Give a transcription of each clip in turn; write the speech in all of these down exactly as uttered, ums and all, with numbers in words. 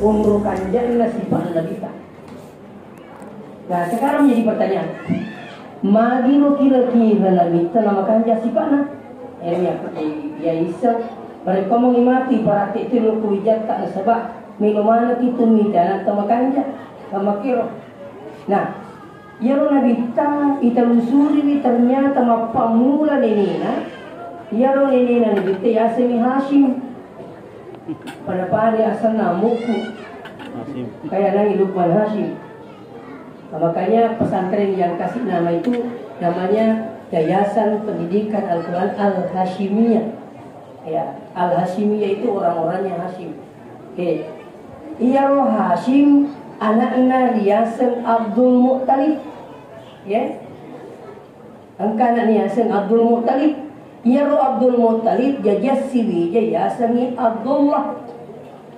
Onro kanja'na sipa'na Nabitta. Nah, sekarang menjadi pertanyaan. Magiro kira-kira Nabitta namakanja' sipa'na? Eh, ya, ya, ya, isa. Mereka mau mati, perhati itu lo kuwijatta nasaba melo maneng itu mita anak tamakanja'. Sama kiro. Nah, iyaro Nabitta itelusuriwi, ternyata mappammula nenena. Iyaro nenena Nabitta yasengngi Hasyim. Pada-pada asenna ambo'ku. Hasyim. Kayak nang Lukman Hasyim. Nah, makanya pesantren yang kasih nama itu namanya Yayasan Pendidikan Al-Quran Al-Hasyimiyah. Ya, Al-Hasyimiyah itu orang-orangnya Hasyim. Oke. Iyaro Hasyim anakna riaseng Abdul Muttalib. Ya. Engka anak riaseng Abdul Muttalib. Iyaro Abdul Muttalib jajiang siwija yasengngi Abdullah.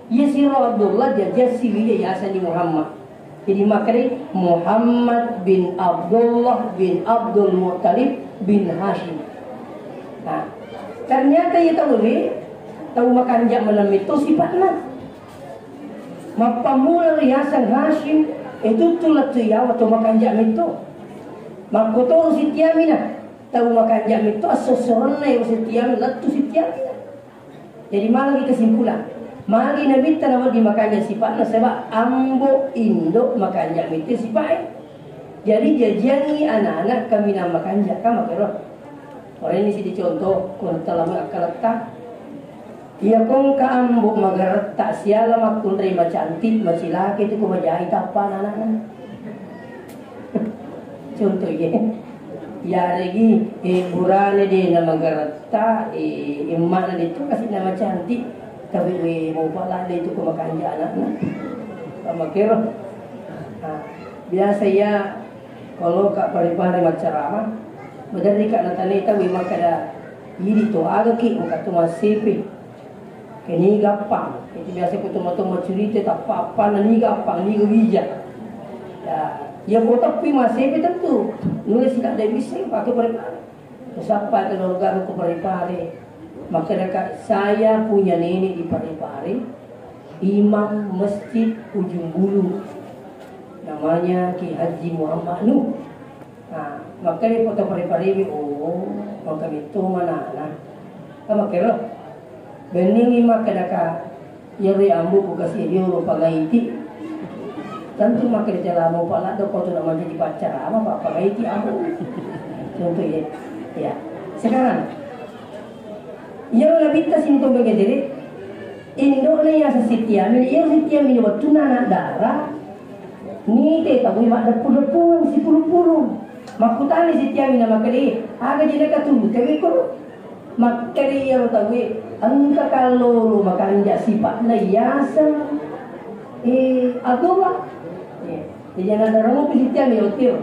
Iya siro Abdullah jajiang siwija yasengngi Muhammad. Jadi makkeda Muhammad bin Abdullah bin Abdul Muttalib bin Hasyim. Nah, ternyata iya tau ini tau makanja' maneng metto sipa'na. Mappammula riaseng Hasyim, eh, tuttu lettu yawa to makanja' metto. Makkotoro Siti Aminah, tau makanja' metto assossorenna ero Siti Aminah, lettu Siti Aminah. Jadi malagi kesimpulan, magi Nabitta nawedding makanja' sipa'na, sebab ambo indo makanja' metto sipa'e. Jadi jajiangngi anak-anak kaminang makanja', kan makkero. Ora ini sidi contoh, ko tala akkaletta. Iya kongka ambo magaretta siala makkunrai macantik, macilaka itu ko majai tappa anak-anakna. Contoh iya. Yaregi, eh, burane de na magaretta, eh, emmana de tu kasi na macantik, tapi we mau pala de tu ko makanja' anakna. Sama kero. Nah, biasa iya Kalau ka Parepare maccarama, maderri ka natanai tau makkeda, "Idi to agaki, engka to massepe." Keni gappang, itu biasa ko tomatoa maccurita tappa-appanna ni gappang, ni wija. Ya, iya ko tapi massepe tentu nulis ka de bisa pake Parepare. Sappa keluarga ko Parepare. Makkeda ka, "Saya punya nenek di Parepare, imam masjid Ujung Bulu. Namanya Ki Haji Muhammad Nuh." Nah, makkeda foto Pare-parewi, "Oh, maka metto manana." Kan makkero. Benningi makkeda ka, "Iyaro amboku kasi riolo pangaiti." Tentu makkeda, "Ladde ko tu na mancaji paccarama, pa-, pangaiti ambo." Contoh ya. Ya. Sekarang, iyaro Nabitta sinto bengedere, indokna yaseng Siti Aminah, iyaro Siti Aminah wettunna anak dara, nite tauwe maddeppu-deppungeng sipulung-pulung. Makkutana Siti Aminah makkeda, "Aga je nakaturu tewe ko?" Makkeda iyaro tauwe, "Engka kallolo makanja' sipa'na yaseng, eh, Abdullah." Ya. Jadi anak dara mupi Siti Aminah wettu.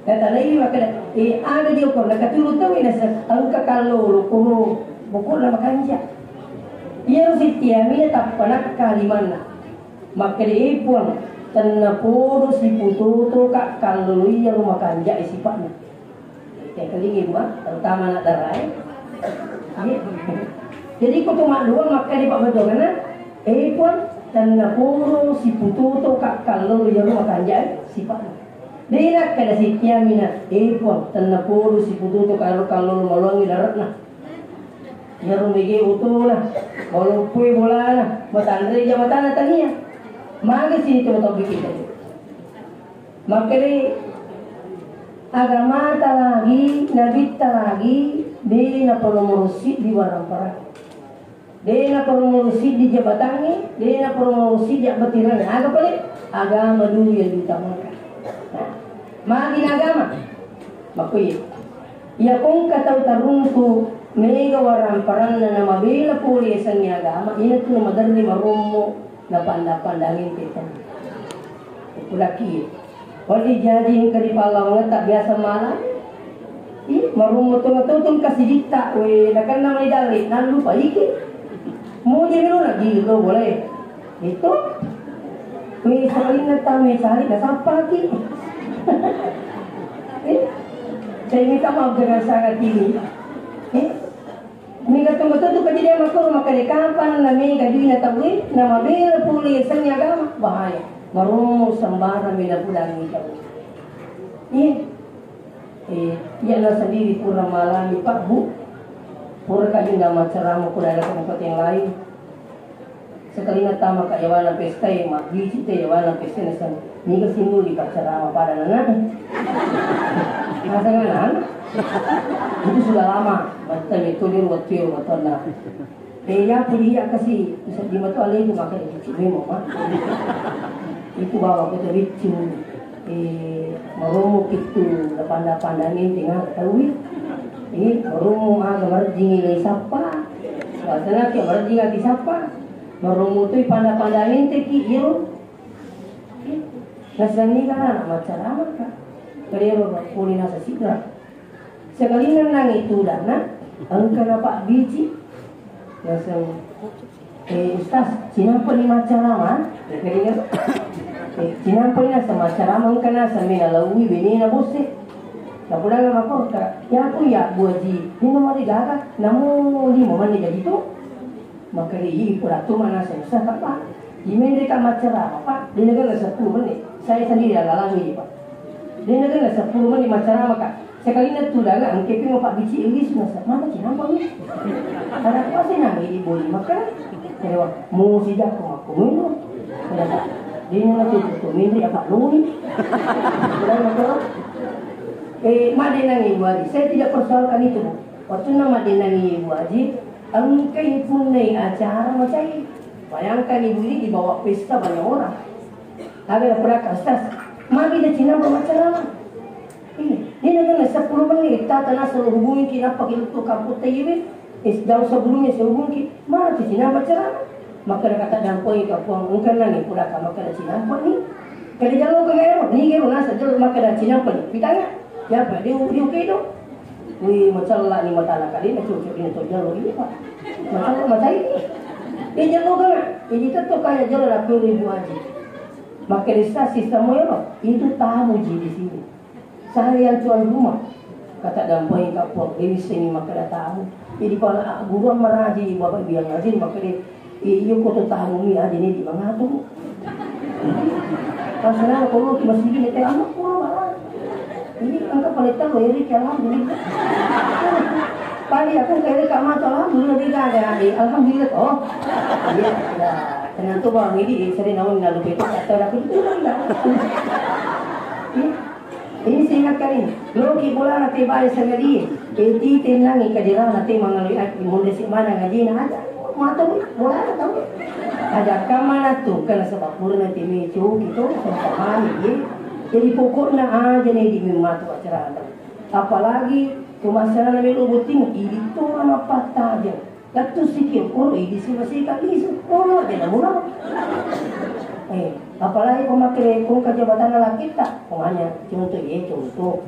Natanai makkeda, "Eh, aga je ko nakaturu tauwe naseng engka kallolo kono pokokna makanja'." Iyaro Siti Aminah tappa nakka limanna. Makkeda, "Eh, Puang, tennapodo siputotoka kallolo iyaro makanja'e sipa'na." Tengkalingi, Puang, terutama anak dara, eh. Iya. Jadi, ko to maddua makkeda pabbedongenna, "Eh, Puang, tennapodo siputotoka kallolo iyaro makanja'e sipa'na." De nakkeda Siti Aminah, "Eh, Puang, tennapodo siputotoka iyaro kallolo maloangngi dare'na." Iyaro mege otona, maloppoi bolana, matanre jabatanna tania. Magi sini tau-tau bikin tadi. Makkeda agamata lagi, nabitta lagi, de napanomoro siddi warang parang. De napanomoro siddi jabatangnge, de napanomoro siddi abbatirangnge. Aga pale? Agama dulu yang diutamakan. Nah, magi na agama? Makkoi. Iya kongka tau taruntu mega waramparanna namabela pole yasengnge agama, iyanatu namaderri marommo napanda-pandangi tetta. Pulaki. Wali jaji engka ripallawangetta biasa mala. Ih, marommo tongeng-tongeng kasiditta, we, nakenna mani dalle, nallupa iki. Muji melo na gili to boleh. Itu. Weh, salinna ta, weh, sali, nasappaki. Eh, saya minta maaf dengan sangat ini. Eh, mega tongeng-tongeng kejadian Makuru makkeda kapang na mega duina tauwe, na mabela pole yasengnge agama, bahaya. Marommo sembarang mena pudangi tau. Iya. Eh, iya na sendiri pura malami Pak Bu. Pura kajinda maccarama ko daerah kabupaten lain. Sekalina tama ka yawana pesta e, mabbici te yawana pesta e, naseng, niga sinuli paccarama pada nana. Naseng anak. Itu sudah lama. Batta metode waktu e, batta na. Eh, ya, puli ya kasi, bisa di matu alai itu maka itu cuma mama. Itu bawa kita bicu. Eh, maromo kitu, panda-pandangin tengah tahu. Eh, maromo aga marjing ile sappa. Bahasana ke marjing ati sappa. Maromo tu panda-pandangin teki, iyo. Naseng niga anak maccarama ka. Kadero puli nasa sidra. Sekalingan nangi tudana, engka na pabbici. Naseng, eh, Ustaz, cinampa ni maccarama? Eh, cinampa ni naseng maccarama, engka naseng mena laui benena bosse. Napudanga makorka, ya aku ya Bu Haji, ini nomor gaga, namu lima menit jadi tu. Makkeda, "Ih, pura tu mana susah, Pak, Pak. Imenre ka maccarama, Pak. Dia negara sepuluh menit. Saya sendiri yang alami, Pak. Dia negara sepuluh menit maccarama, Kak. Sekali na tu daga, engke pi mau Pak bici, ini susah. Mana cinampa ni? Ada apa sih nang ini boleh makan?" Kira, "Mau sejak aku makan minum." Dia nanya tu, tu, tu, "Mendri apa lu ni?" Kira, kira. Eh, made nangi Bu Haji. Saya tidak persoalkan itu, Bu. Waktu nama dia nangi Bu Haji, engkai punnai acara macai. Bayangkan ibu ini dibawa pesta banyak orang. Ada pernah kastas, magi dia cinampa maccarama. Iya, dia dengan sepuluh menit, tata nasa lo hubungi ki, nappa ki lettu kamputta iwe, eh, jauh sebelumnya saya hubungi ki, mana tu cinampa maccarama? Makkeda kata dampoi ka Puang, engka nangi pura ka makkeda cinampa ni. Kada jalo ka gaero, ni gaero nasa jalo makkeda cinampa ni. Pitanya, siapa? Dia, dia oke do. Wih, macalla ni matana kali, na cocok ni to jalo ini, Pak. Macalla, macai ni. Dia jalo ka, ini tetto kaya jalo na kuri Bu Haji. Makkeda sa sistem ero, itu tamu ji di sini. Saya yang tuan rumah. Kata dampoi ka Puang, dewi seni makkeda tamu. Jadi pala, ah, guruan maraji, Bapak biang ngaji, makkeda, "Eh, iyo ko to tamu mi aja ni di mangatur." Pas sana ko lo ki masigi ni, "Eh, anak ko malah." Ini angka paling tahu ya, Rik, alhamdulillah. Pali aku kere ka matu, alhamdulillah, dia ada, eh, alhamdulillah. Oh. Iya, ya. Ternyata bang ini sering naon lalu itu kata aku itu enggak. Iya. Ini saya ingatkan ini. Loki bolana te bae sangadie. Eti tenangi kadirana te mangalui aki, munde si mana ngajina aja. Mata bolana tahu. Aja kamana tu, karena sebab purna te meco gitu, pahami ye. Jadi pokoknya aja nih di matu acara. Apalagi pemasaran melo botting, idi tu nama pataja. Lettu siki koro idi si masika lisu, koro aja namu. Eh, apalagi pemakai kong kajabatan laki ta, pokoknya contoh ya, contoh.